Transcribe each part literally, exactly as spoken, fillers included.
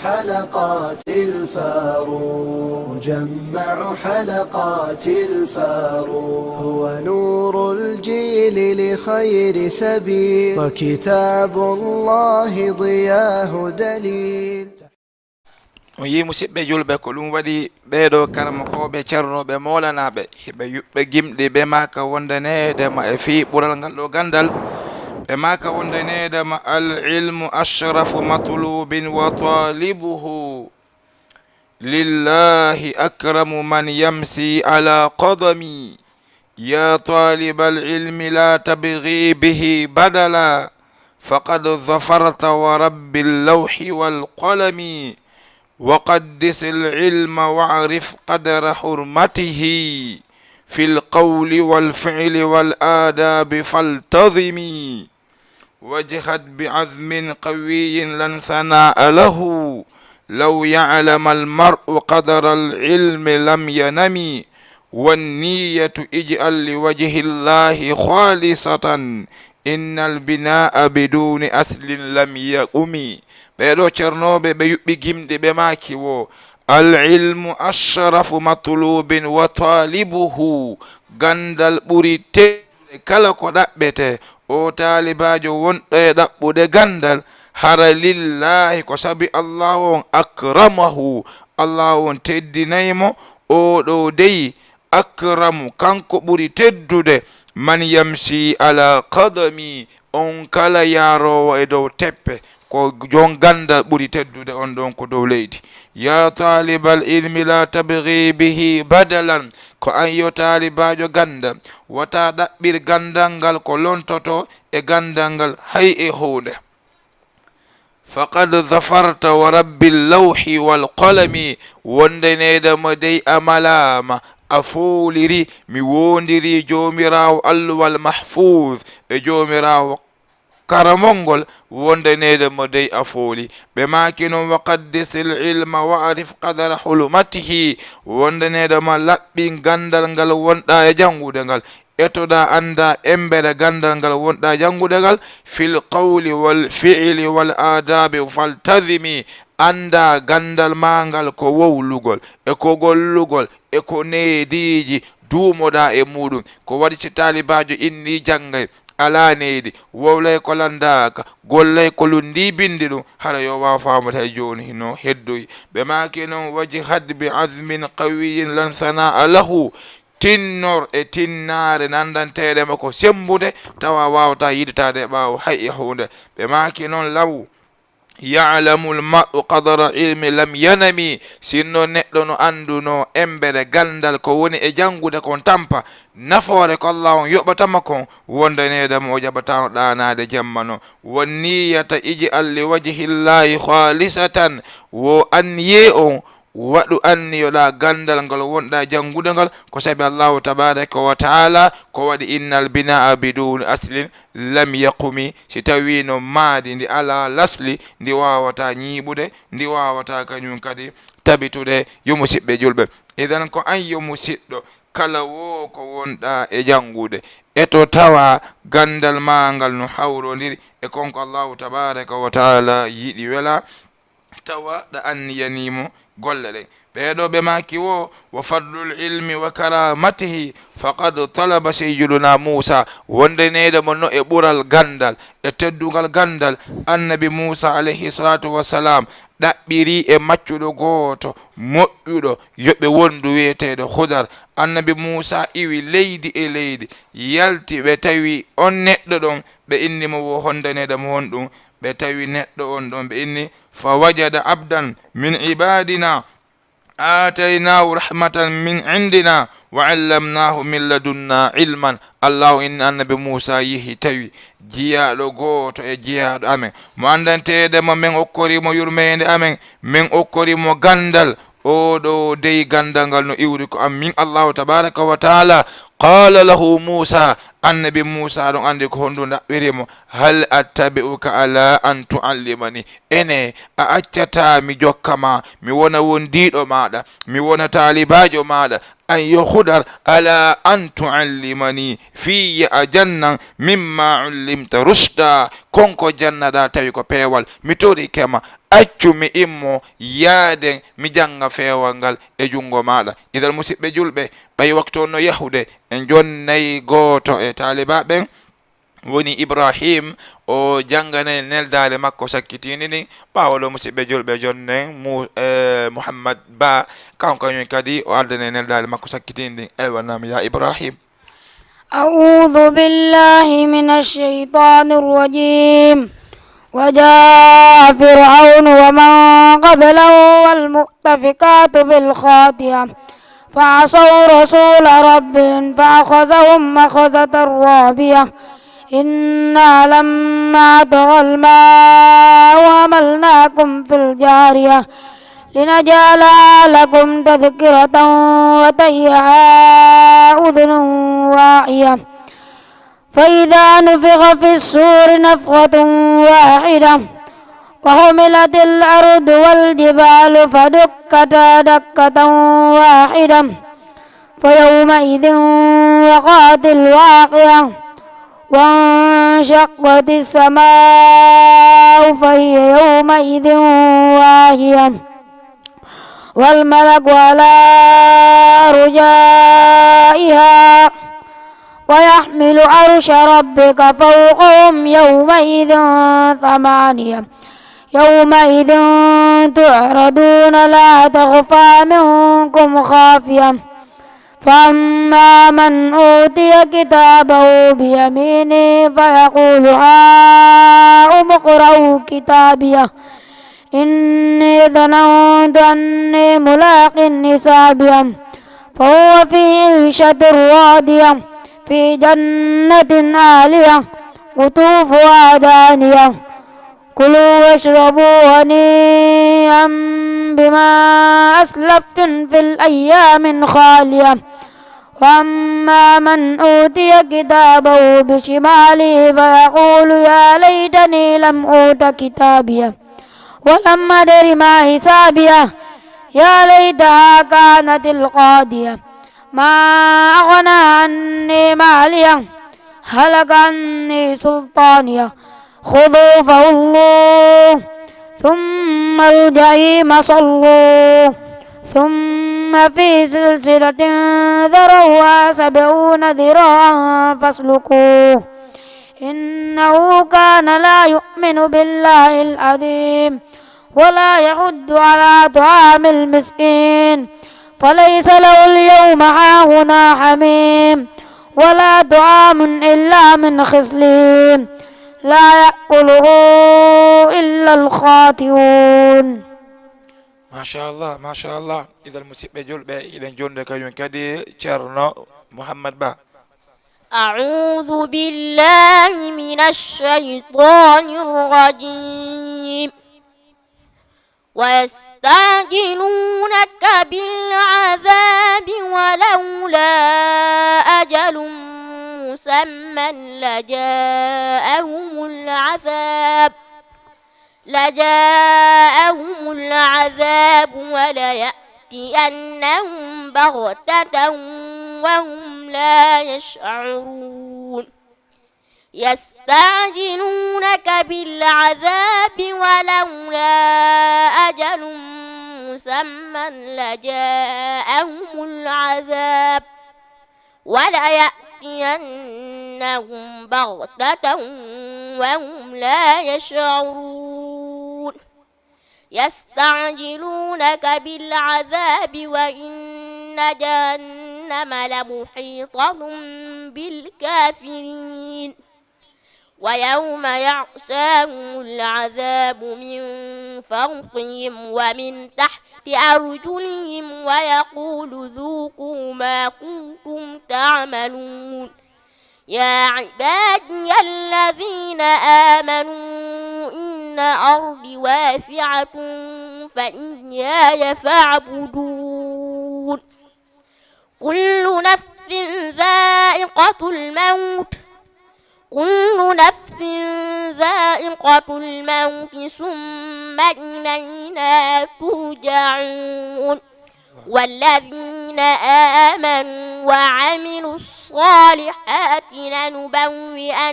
حلقات الفاروق، مجمع حلقات الفاروق، هو نور الجيل لخير سبيل، وكتاب الله ضياه دليل. On yii, musiɓɓe julɓe, ko ɗum waɗi ɓeeɗo karamokooɓe, cernooɓe, mawlanaaɓe, hiɓe yuɓɓe gimɗi, ɓe maaka wondaneede ma e fii ɓural ngal ɗo ganndal. Ɓe maaka wondaneede ma: العلم أشرف مطلوب وطالبه لله أكرم من يمشي على قدمي. يا طالب العلم لا تبغ به بدلا، فقد ظفرت ورب اللوح والقلم. وقدس العلم واعرف قدر حرمته، في القول والفعل والآداب فالتزم. واجهد بعزم قوي لا انثناء له، لو يعلم المرء قدر العلم لم ينم. والنية اجعل لوجه الله خالصة، إن البناء بدون أصل لم يقم. Ɓeeɗo cernooɓe, ɓe yuɓɓi gimɗi, ɓe maaki woo: العلم أشرف مطلوب وطالبه. Ganndal ɓuri teddude kala ko ɗaɓɓetee. O taalibaajo wonɗo e ɗaɓɓude ganndal, hara lillaahi, ko sabi Allaahu on, akramahu, Allaahu on teddinay mo. Oo ɗoo dey, akramu, kanko ɓuri teddude, من يمشي على قدمي, on kala yaaroowo e dow teppe. Ko jon ganndal ɓuri teddude on ɗon ko dow leydi. يا طالب العلم لا تبغ به بدلا. Ko an yo taalibaajo ganndal, wata ɗaɓɓir ganndal ngal ko lontotoo e ganndal ngal hay e huunde. فقد ظفرت ورب اللوح والقلم. Wondaneede ma dey, a malaama, a fooliri, mi woondirii Joomiraawo Alluwal Mahfuuz e Joomiraawo Karamol ngol, wondaneede ma dey a fooli. Ɓe maaki non: وقدس العلم واعرف قدر حرمته. Wondaneede ma laɓɓin ganndal ngal wonɗaa e janngude ngal. Etoɗaa, anndaa embere ganndal ngal wonɗaa janngude ngal. في القول والفعل والآداب فالتزم. Anndaa ganndal maa ngal ko wowlugol, e ko gollugol, e ko neediiji, duumoɗaa e muuɗum. Ko waɗi si taalibaajo innii janngay, alaa needi, wowlay ko lanndaaka, gollay ko lunndii binndi ɗum, hara yo waaw faamude hay jooni no heddoyi. Ɓe maaki non: واجهد بعزم قوي لا انثناء له. Tinnor e tinnaare nanndanteeɗe ma ko semmbude, tawa waawataa yiɗitaade e ɓaawo hay e huunde. Ɓe maaki non: لو يعلم المرء قدر العلم لم ينم. Sinno neɗɗo no anndunoo embere ganndal ko woni e janngude kon tampa, nafoore ko Allaahu on yoɓata mo kon, wondaneede mo o jaɓataano ɗaanaade jemma non. والنية اجعل لوجه الله خالصة. Wo anniyee on, waɗu anniyoɗaa ganndal ngal wonɗaa janngude ngal ko sabi Allaahu tabaaraka wa taala, ko waɗi: إن البناء بدون أصل لم يقم. Si tawii no maadi ndi alaa lasli, ndi waawataa ñiiɓude, ndi waawataa kañum kadi tabitude. Yo musiɓɓe julɓe, idan ko an yo musiɗɗo, kala woo ko wonɗaa e janngude, eto tawa ganndal maa ngal no hawrondiri e kon ko Allaahu tabaaraka wa taala yiɗi, wela, tawa ɗa anniyanii mo golle ɗen. Ɓee ɗoo ɓe maaki woo: وفضل العلم وكرامته فقد طلب سيدنا موسى. Wondaneede mo no e ɓural ganndal e teddungal ganndal, Annabi Muusaa alayhi salaatu wa salaam ɗaɓɓirii e maccuɗo gooto moƴƴuɗo yo ɓe wondu wi'eteeɗo Hudar. Annabi Muusaa iwi leydi e leydi, yalti, ɓe tawi on neɗɗo ɗon, ɓe inni mo woo: hondaneede mo honɗum? Ɓe tawi neɗɗo on ɗon, ɓe inni: فوجد عبدا من عبادنا آتيناه رحمة من عندنا وعلمناه من لدنا علما. Allaahu inni Annabi Muusaa yehi tawi jiyaaɗo gooto e jiyaaɗo amen, mo anndanteede mo, men okkorii mo yurmeende amen, men okkorii mo ganndal. Oo ɗoo dey ganndal ngal no iwri ko am, min Allaahu tabaaraka wa taala. قال له موسى, Annabi Muusaa ɗon anndi ko honɗum ɗaɓɓiri mo: هل أتبعك على أن تعلمني؟ Enee, a accataa mi jokka ma, mi wona wondiiɗo maaɗa, mi wona taalibaajo maaɗa, an yo Hudar, على أن تعلمني, fii yo a jannan, مما علمت رشدا, kon ko jannaɗaa tawi ko peewal, mi torike ma, accu mi immo, yaaden mi jannga feewal ngal e junngo maaɗa. Idan, musiɓɓe julɓe, ɓay waktu on no yahude, en jonnay gooto e taalibaaɓe ɓen, woni Ibrahim, o jannganay neldaale makko sakkitiinde ndin. Ɓaawo ɗoo, musiɓɓe julɓe, jonnen Mu-, eh, Muhammad Ba, kanko kañum kadi o addanay neldaale makko sakkitiinde ndin. Eywa, naam, yaa Ibrahim. أعوذ بالله من الشيطان الرجيم. وجاء فرعون ومن قبله والمؤتفكات بالخاطئة فعصوا رسول ربهم فأخذهم أخذة رابية. إنا لما طغى الماء حملناكم في الجارية لنجعلها لكم تذكرة وتعيها أذن واعية. فإذا نفخ في الصور نفخة واحدة وحملت الأرض والجبال فدكتا دكة واحدة فيومئذ وقعت الواقعة وانشقت السماء فهي يومئذ واهية والملك على أرجائها ويحمل عرش ربك فوقهم يومئذ ثمانية يومئذ تعرضون لا تخفى منكم خافية فأما من أوتي كتابه بيمينه فيقول هاؤم اقرءوا كتابيه إني ظننت أني ملاق حسابيه فهو في عيشة راضية في جنة عالية قطوفها دانية كلوا واشربوا هنيئا بما أسلفتم في الأيام الخالية وأما من أوتي كتابه بشماله فيقول يا ليتني لم أوت كتابيه ولم أدر ما حسابيه يا ليتها كانت القاضية ما أغنى عني ماليه هلك عني سلطانيه خذوه فغلوه ثم الجحيم صلوه ثم في سلسلة ذرعها سبعون ذراعا فاسلكوه إنه كان لا يؤمن بالله العظيم ولا يحض على طعام المسكين فليس له اليوم هاهنا حميم ولا طعام إلا من غسلين لا يأكله إلا الخاطئون. Machallah, machallah. Idan, musiɓɓe julɓe, eɗen jonde kañum kadi Ceerno Mouhammad Ba. أعوذ بالله من الشيطان الرجيم. ويستعجلونك بالعذاب ولولا أجل مسمى لجاءهم العذاب لجاءهم العذاب وليأتينهم بغتة وهم لا يشعرون. يستعجلونك بالعذاب ولولا أجل مسمى لجاءهم العذاب وليأتينهم بغتة وهم لا يشعرون. يستعجلونك بالعذاب وإن جهنم لمحيطة بالكافرين. ويوم يغشاهم العذاب من فوقهم ومن تحت أرجلهم ويقول ذوقوا ما كنتم تعملون. يا عبادي الذين آمنوا إن أرضي واسعة فإياي فاعبدون. كل نفس ذائقة الموت. كل نفس ذائقة الموت ثم إلينا ترجعون. والذين آمنوا وعملوا الصالحات لنبوئنهم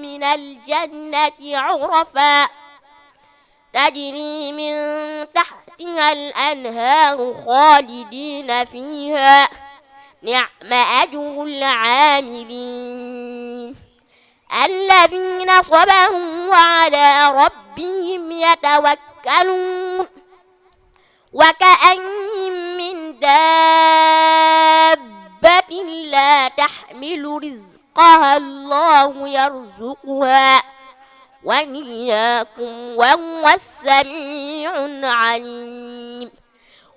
من الجنة غرفا تجري من تحتها الأنهار خالدين فيها، نعم أجر العاملين، الذين صبروا وعلى ربهم يتوكلون، وكأين من دابة لا تحمل رزقها الله يرزقها وإياكم وهو السميع العليم.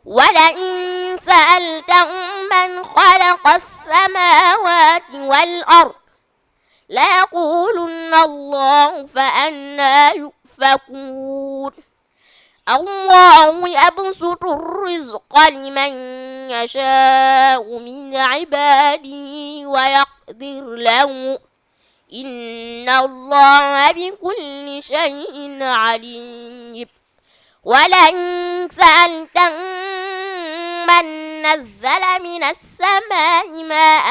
ولئن سألتهم من خلق السماوات والأرض ليقولن الله فأنى يؤفكون. الله يبسط الرزق لمن يشاء من عباده ويقدر له، إن الله بكل شيء عليم. ولئن سألتهم من نزل من السماء ماء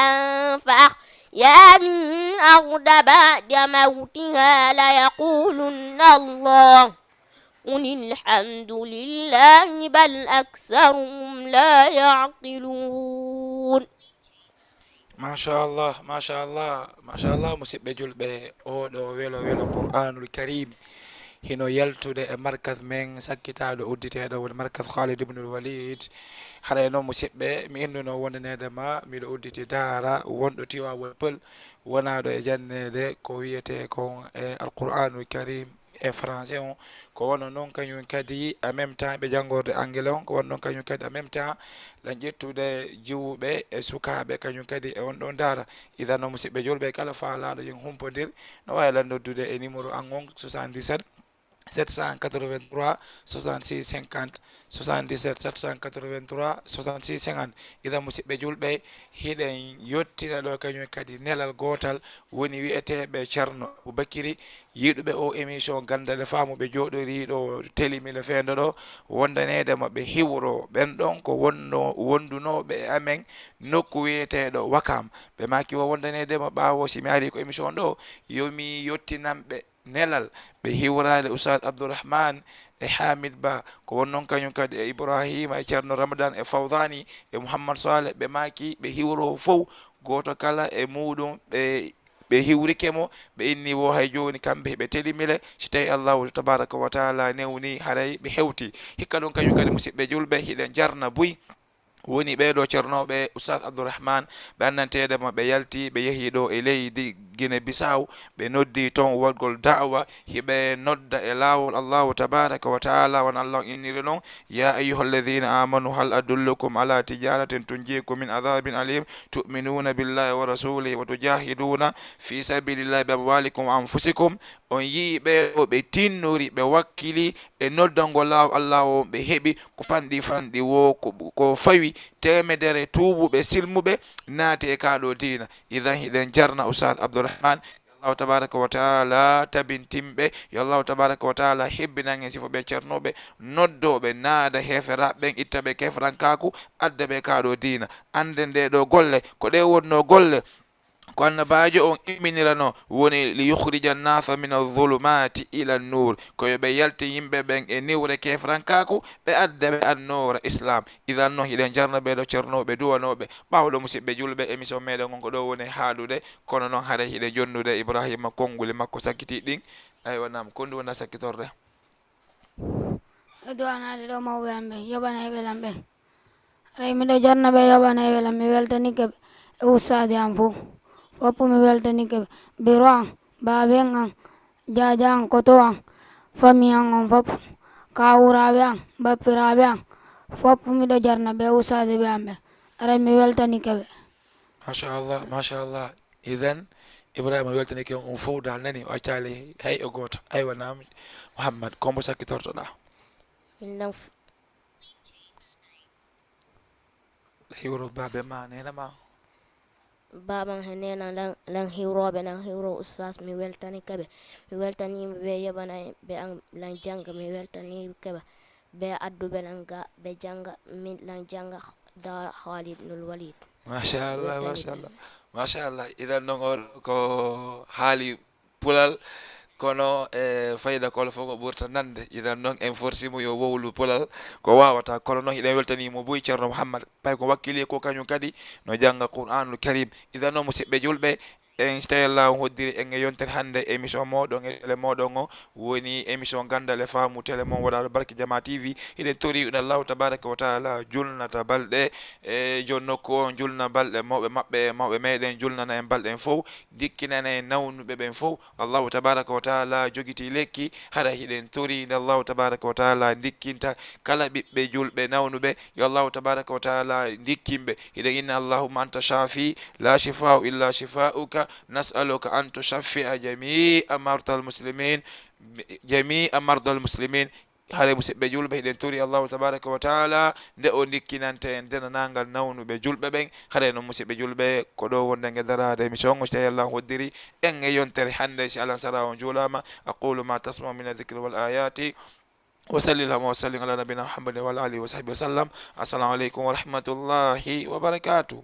فأحيا به الأرض بعد موتها ليقولن الله، قل الحمد لله بل أكثرهم لا يعقلون. Machallah, machallah, machallah, musidɓe julɓe, oɗo welo welo Qur'anul Karim hino yaltude e markaz men sakkitaaɗo udditeeɗo woni markaz Khalid ibnul Walid. Haray noon musidɓe, mi innuno wondaneede ma miɗo udditi daara wonɗo Tiwaawan Pël, wonaaɗo e janneede ko wiyetee kon e Alqur'anul Karim e français on, ko wano noon kañum kadi en même temps ɓe janngorde anglais on, ko wano noon kañum kadi en même temps lan ƴettude jiwuɓe e sukaaɓe kañum kadi e on ɗon daara. Idan noon musidɓe julɓe, kala faalaaɗo yen humpondir no waawi lan noddude e numéro an on, soixante-dix-sept sept cent quatre-vingt-trois soixante-six cinquante, soixante-dix-sept sept cent quatre-vingt-trois soixante-six cinquante. Idan musidɓe julɓe, hiɗen yottina ɗo kañum kadi nelal gootal, woni wiyeteeɓe Ceerno Abubakiri, yiɗuɓe o émission Ganndal e Faamu, ɓe jooɗorii ɗo Telimile Feendo ɗo, wondaneede ma ɓe hiwro ɓen ɗon ko wonno, wondunooɓe e amen nokku wiyeteeɗo Wakaam. Ɓe maaki o wondaneede ma ɓaawo si mi arii ko émission ɗo, yo mi yottinan ɓe nelal, ɓe hiwraade Oustaz Abdourahmane e Hamid Ba, ko won noon kañum kadi e Ibrahima e Ceerno Ramadan e Fawdani e Mouhammad Saleh, ɓe maaki ɓe hiwro fof, gooto kala e muuɗum ɓe, ɓe hiwrike mo, ɓe inni wo hay jooni kamɓe hiɓe telimile, si tawi Allahu tabaraka wa taala newni haray ɓe hewti. Hikka ɗum kañum kadi musidɓe julɓe, hiɗen jarna buy. Woni ɓee ɗoo ceernooɓe Oustaz Abdourahmane, ɓe anndanteede ma ɓe yalti, ɓe yehi ɗo e leydi Guinée Bissau, ɓe noddi toon waɗgol da'wa, hiɓe nodda e laawol Allahu tabaraka wa taala, wano Allah on inniri noon, يا أيها الذين آمنوا هل أدلكم على تجارة تنجيكم من عذاب أليم تؤمنون بالله ورسوله وتجاهدون في سبيل الله بأموالكم وأنفسكم. On yi'i ɓee ɗoo ɓe tinnori, ɓe wakkili e noddangol laawol Allah o, ɓe heɓi ko fanɗi fanɗi woo, ko, ko fawi teemedere tuubuɓe silmuɓe naati e kaa ɗoo diina. Idan hiɗen jarna Oustaz Abdourahmane, yo Allahu tabaraka wa taala tabintin ɓe, yo Allahu tabaraka wa taala hebbinan en sifo ɓe ceernooɓe noddooɓe naada heeferaaɓe ɓen, itta ɓe keefrankaaku, adda ɓe kaa ɗoo diina. Annden ɗee ɗoo golle, ko ɗe wonnoo golle ko Annabaajo on imminiranoo, woni ليخرج الناس من الظلمات إلى النور, ko yo ɓe yaltin yimɓe ɓen e niwre keefrankaaku, ɓe adda ɓe annoora Islaam. Idan non, hiɗen jarna ɓee ɗoo ceernooɓe duwanooɓe. Ɓaawo ɗoo, musidɓe julɓe, émission meɗen on ko ɗoo woni haaɗude, kono non haray hiɗen jonnude Ibrahima konnguli makko sakkitiiɗi ɗin. Aywa, naam, ko honɗum woni sakkitorde? E duwanaade ɗoo mawɓe am ɓen, yoɓanayɓe lan ɓen. Haray miɗo jarna ɓe yoɓanayɓe lan, mi weltanike ɓe e ustaasi an fow. Foppu mi weltanike ɓe. Biro an, baaben an, jaaja an, koto an, fami an on foppu. Kaawuraaɓe an, bappiraaɓe an, foppu miɗo jarna ɓe e ustaasiɓe an ɓen. Haray mi weltanike ɓe. Machallah, machallah. Idan Ibrahima weltanike on fow, dal nani, o accaali hay o gooto. Aywa, naam, Mouhammad, ko mbo sakkitortoɗaa? Min lan f- Hiwro baabe ma, neene ma. Baaban he neene lan, lan hiwrooɓe, lan hiwro ustaas, mi weltanike ɓe. Mi weltanii ɓe yoɓanayɓe an lan jannga, mi weltanike ɓe. Ɓe adduɓe lan ga ɓe jannga, min lan jannga daara Khalid ibnul Walid. Machallah, machallah, machallah. Idan non, oɗo ko haali pulal, Kono e fayda kolo fof ko ɓurta nande. Idan noon en forsi mo yo wowlu polal ko wawata, kono noon hiɗen weltani mo boy Ceerno Mouhammad. Pay ko wakkili ko kañum kadi no jannga Qur'anul Karim. Idan noon musidɓe julɓe, en so tawi Allah on hoddiri en e yontere hannde, émission moɗon e télé moɗon o woni émission Ganndal e Faamu, télé mon waɗaɗo barke Jama T V. Hiɗen tori ɗum Allahu tabaraka wa taala julnata balɗe e jon nokku o, julna balɗe mawɓe maɓɓe, mawɓe meɗen, julnana en balɗe en fof, ndikkinana en nawnuɓe ɓen fof. Allahu tabaraka wa taala jogiti lekki, hara hiɗen tori nde Allahu tabaraka wa taala ndikkinta kala ɓiɓɓe julɓe nawnuɓe, yo Allahu tabaraka wa taala ndikkinɓe. Hiɗen inna: Allahumma anta shafi, la shifau illa shifauka, nas'aluka an tushaffi'a jami'a martal muslimin, jami'a mardal muslimin. Hare musidɓe julɓe, hiɗen tori Allahu tabaraka wa taala nde o ndikkinante en denanangal nawnuɓe julɓe ɓen. Hare noon musidɓe julɓe, ko ɗo wonde nge daraade émission o, so tawi Allah hoddiri en e yontere hannde, si Alah sara on juulama. Aqulu ma tasma'u min adh-dhikri wal ayati. Wa salli Allahumma wa sallim ala nabina Muhammadin wa ala alihi wa sahbihi wa sallam. Assalamu aleykum wa rahmatullahi wa barakatuh.